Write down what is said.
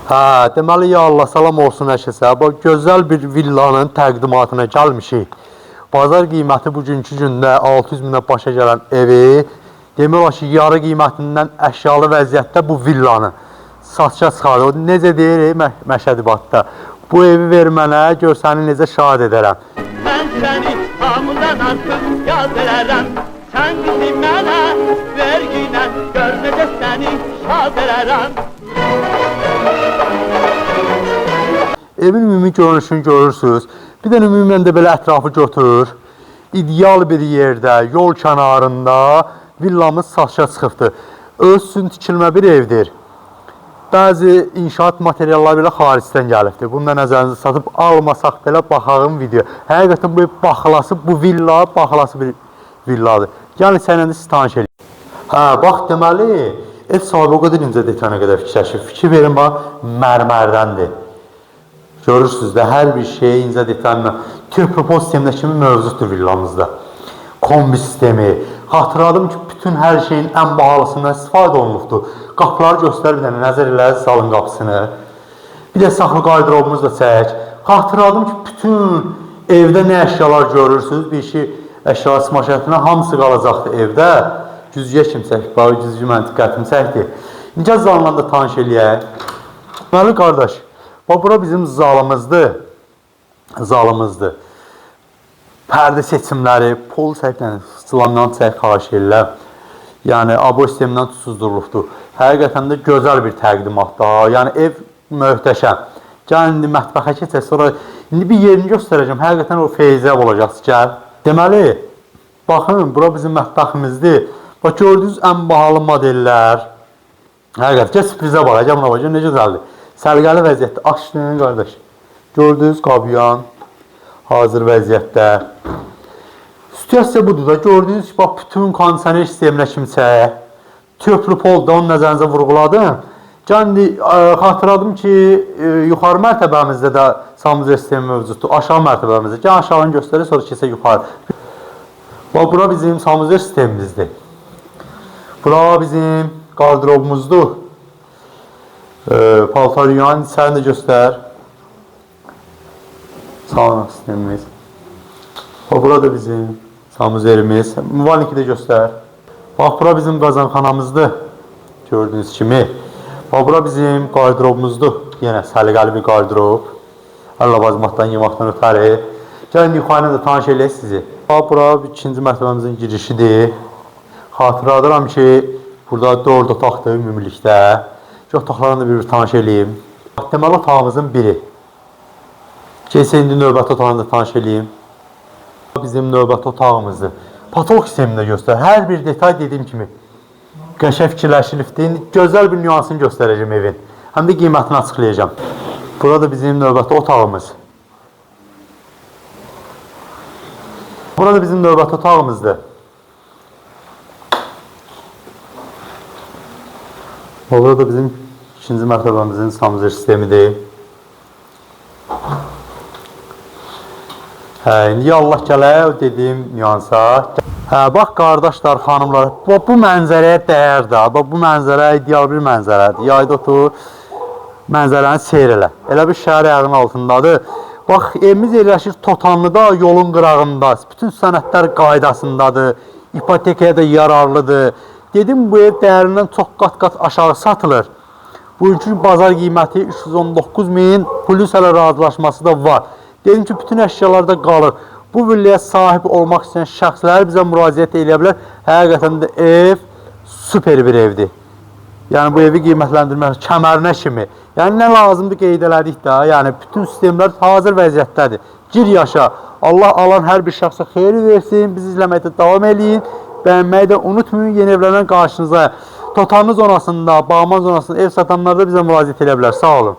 Hə, deməli ya Allah salam olsun hər kəsə. Bu gözəl bir villanın təqdimatına gəlmişik. Bazar qiyməti bugünkü gündə 600 minə başa gələn evi demək olar ki, yarı qiymətindən əşyalı vəziyyətdə bu villanı satışa çıxarır. Necə deyirik Məşədibatda? Bu evi ver mənə, gör səni necə şad edərəm. Mən səni hamıdan artıq yad elərəm. Sən bizi mənə verginə, gör necə səni şad elərəm. Evin ümumi görünüşünü görürsünüz. Bir də ümumən də belə ətrafı götürür. İdeal bir yerdə, yol kənarında villamız satışa çıxıbdır. Öz üçün tikilmə bir evdir. Bəzi inşaat materialları belə xaricdən gəlibdir. Bunu da nəzərinizə satıb almasaq belə baxağım video. Həqiqətən bu ev baxılası, bu villa baxılası bir villadır. Gəlin sənlə də sizi tanış eləyim. Hə, bax deməli, ev sahibi o qədər incə detayına qədər fikirləşib. Fikir verin bax, mərmərdəndir. Görürsünüz də hər bir şey incə detayla tüpropol sisteminə kimi mövcuddur villamızda. Kombi sistemi. Xatırladım ki, bütün hər şeyin ən bahalısından istifadə olunubdur. Qapıları göstər bir dənə, nəzər elə zalın qapısını. Bir də saxlı qarderobumuzu da çək. Xatırladım ki, bütün evdə nə əşyalar görürsünüz, bir şey əşyalar smaşətinə hamısı qalacaqdır evdə. Güzgüyə kim çək? Bax, güzgü mənim diqqətimi çəkdi. İncə zalla da tanış eləyək. Deməli qardaş, bax bura bizim zalımızdır. Zalımızdır. Pərdə seçimləri, pol çəklə, sıçılandan çək xahiş edirəm. Yəni abo sistemindən tuzsuz. Həqiqətən də gözəl bir təqdimatdır. Yəni ev möhtəşəm. Gəl indi mətbəxə keçək, sonra indi bir yerini göstərəcəm. Həqiqətən o feyzəb olacaqsınız. Gəl. Deməli, baxın, bura bizim mətbəximizdir. Bax gördüyünüz ən bahalı modellər. Həqiqətən, gəl sürprizə bax, gəl buna bax, gör necə gözəldir. Səliqəli vəziyyətdə. Açdın qardaş. Gördüyünüz qabyan hazır vəziyyətdə. Situasiya budur da. Gördüyünüz bax bütün kondisioner sisteminə kimi çək. Töplü pol da onu nəzərinizə vurğuladım. Gəl indi xatırladım ki, yuxarı mərtəbəmizdə də sanuzel sistemi mövcuddur. Aşağı mərtəbəmizdə. Gəl aşağını göstərir, sonra keçək yuxarı. Bax bura bizim sanuzel sistemimizdir. Bura bizim qarderobumuzdur. Paltar yuyan sən də göstər. Sauna sistemimiz. Bax bura da bizim sanuzerimiz. Müvaliki də göstər. Bax bura bizim qazanxanamızdır. Gördüyünüz kimi. Bax bura bizim qarderobumuzdur. Yenə səliqəli bir qarderob. Əlləbazmatdan, yemaqdan ötəri. Gəlin yuxarı da tanış eləyək sizi. Bax bura ikinci mərtəbəmizin girişidir. Xatırladıram ki, burada 4 otaqdır ümumilikdə. Ki, otaqlarını da bir-bir tanış eləyim. Deməli otağımızın biri. Keçək indi növbəti otağını da tanış eləyim. Bizim növbəti otağımızdır. Patolog sistemini də göstər. Hər bir detay dediyim kimi qəşəng fikirləşilibdir. İndi gözəl bir nüansını göstərəcəm evin. Həm də qiymətini açıqlayacağam. Burada bizim növbəti otağımız. Burada bizim növbəti otağımızdır. Burada bizim ikinci mərtəbəmizin sanuzel sistemidir. Hə, indi ya Allah gələk o dediyim nüansa. Hə, bax qardaşlar, xanımlar, bu mənzərəyə dəyər də. Bax bu mənzərə ideal bir mənzərədir. Yayda otur, mənzərəni seyr elə. Elə bir şəhər ayağının altındadır. Bax, evimiz yerləşir Totanlıda, yolun qırağında. Bütün sənədlər qaydasındadır. İpotekaya da yararlıdır. Dedim bu ev dəyərindən çox qat-qat aşağı satılır. Bugünkü bazar qiyməti 319 min, plus hələ razılaşması da var. Dedim ki, bütün əşyalar da qalır. Bu villaya sahib olmaq istəyən şəxslər bizə müraciət edə bilər. Həqiqətən də ev super bir evdir. Yəni bu evi qiymətləndirmək kəmərinə kimi. Yəni nə lazımdır qeyd elədik də. Yəni bütün sistemlər hazır vəziyyətdədir. Gir yaşa. Allah alan hər bir şəxsə xeyir versin. Bizi izləməkdə davam eləyin. Bəyənməyi də unutmayın. Yeni evlərdən qarşınıza. Totanlı zonasında, Bağman zonasında ev satanlar da bizə müraciət edə bilər. Sağ olun.